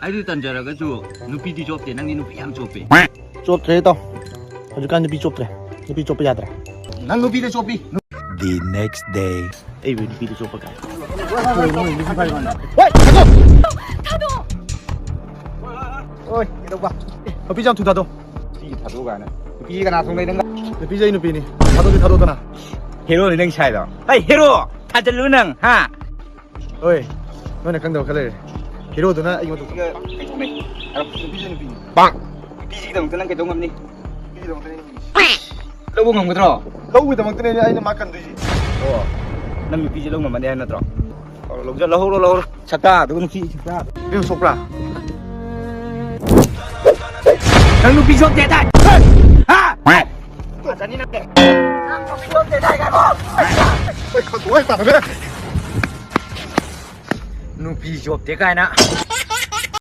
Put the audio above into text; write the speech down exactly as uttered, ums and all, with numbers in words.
ꯑꯩꯗꯤ ꯇꯟꯖꯔꯒꯁꯨ ꯅꯨꯄꯤꯗꯤ ꯆꯣꯞꯇꯦ, ꯅꯪꯗꯤ ꯅꯨꯄꯤ ꯌꯥꯝ ꯆꯣꯞꯄꯦ꯫ ꯆꯣꯞꯇ꯭ꯔꯦ ꯏꯇꯥꯎ, ꯍꯧꯖꯤꯛꯀꯥꯟ ꯅꯨꯄꯤ ꯆꯣꯞꯇ꯭ꯔꯦ, ꯅꯨꯄꯤ ꯆꯣꯞꯄ ꯌꯥꯗ꯭ꯔꯦ꯫ ꯅꯪ ꯅꯨꯄꯤꯗ ꯆꯣꯞꯄꯤ꯫ The next day. ꯑꯩꯕꯨ ꯅꯨꯄꯤꯗ ꯆꯣꯞꯄ ꯀꯥꯏ꯫ ꯍꯣꯏ, ꯊꯥꯗꯣꯛ! ꯊꯥꯗꯣꯛ! ꯍꯣꯏ, ꯀꯩꯗꯧꯕ? ꯅꯨꯄꯤꯁꯦ ꯌꯥꯝ ꯊꯨ ꯊꯥꯗꯣꯛ꯫ ꯅꯨꯄꯤꯁꯦ ꯊꯥꯗꯣꯛ ꯀꯥꯏꯅ꯫ ꯅꯨꯄꯤꯁꯦ ꯀꯅꯥ ꯊꯣꯡ ꯂꯩ ꯅꯪꯒ? ꯅꯨꯄꯤꯁꯦ ꯑꯩ ꯅꯨꯄꯤꯅꯤ꯫ ꯊꯥꯗꯣꯛꯇꯤ ꯊꯥꯗꯣꯛꯇꯅ꯫ ꯍꯦꯔꯣꯅꯤ ꯅꯪ ꯁꯥꯏꯗꯣ꯫ ꯍꯩ, ꯍꯦꯔꯣ! ꯊꯥꯖꯤꯜꯂꯨ ꯅꯪ, ꯍꯥ? ꯍꯣꯏ, ꯅꯣꯏꯅ ꯈꯪꯗꯕ ꯈꯔ ꯂꯩꯔꯦ꯫ ꯍꯦꯔꯣꯗꯨꯅ ꯑꯩꯒꯤ ꯃꯇꯨꯡ ꯀꯩꯗꯧꯅꯩ? ꯍꯥꯏꯔꯣ, ꯅꯨꯄꯤꯁꯦ ꯅꯨꯄꯤꯅꯤ꯫ ꯄꯥꯡ! ꯅꯨꯄꯤꯁꯤꯒꯤꯗꯃꯛꯇ ꯅꯪ ꯀꯩꯗꯧ ꯉꯝꯅꯤ? ꯅꯨꯄꯤꯒꯤꯗꯃꯛꯇꯅꯦ ꯑꯩꯅ ꯍꯤꯡꯉꯤꯁꯦ꯫ ꯂꯧꯕ ꯉꯝꯒꯗ꯭ꯔꯣ? ꯂꯧꯕꯒꯤꯗꯃꯛꯇꯅꯦ ꯑꯩꯅ ꯃꯥ ꯀꯟꯗꯣꯏꯁꯦ꯫ ꯑꯣ, ꯅꯪ ꯅꯨꯄꯤꯁꯦ ꯂꯧ ꯉꯝꯃꯅꯤ ꯍꯥꯏ ꯅꯠꯇ꯭ꯔꯣ? ꯂꯧꯍꯧꯔꯣ, ꯂꯧꯍꯧꯔꯣ, ꯂꯧꯍꯧꯔꯣ꯫ ꯁꯛꯇꯥ, ꯑꯗꯨꯒ ꯅꯨꯄꯤ ꯁꯛꯇꯥ꯫ ꯅꯪ ꯁꯣꯛꯄ꯭ꯔꯥ? ꯅꯪ ꯅꯨꯄꯤ ꯆꯣꯞꯇꯦ ꯇꯥꯏ꯫ ꯍꯥ? ꯐꯖꯅꯤ ꯅꯪꯗꯤ꯫ ꯅꯪ ꯅꯨꯄꯤ ꯆꯣꯞꯇꯦ ꯇꯥꯏ ꯀꯥꯏ꯫ ꯅꯨꯄꯤ ꯆꯣꯞꯇꯦ ꯀꯥꯏꯅ꯫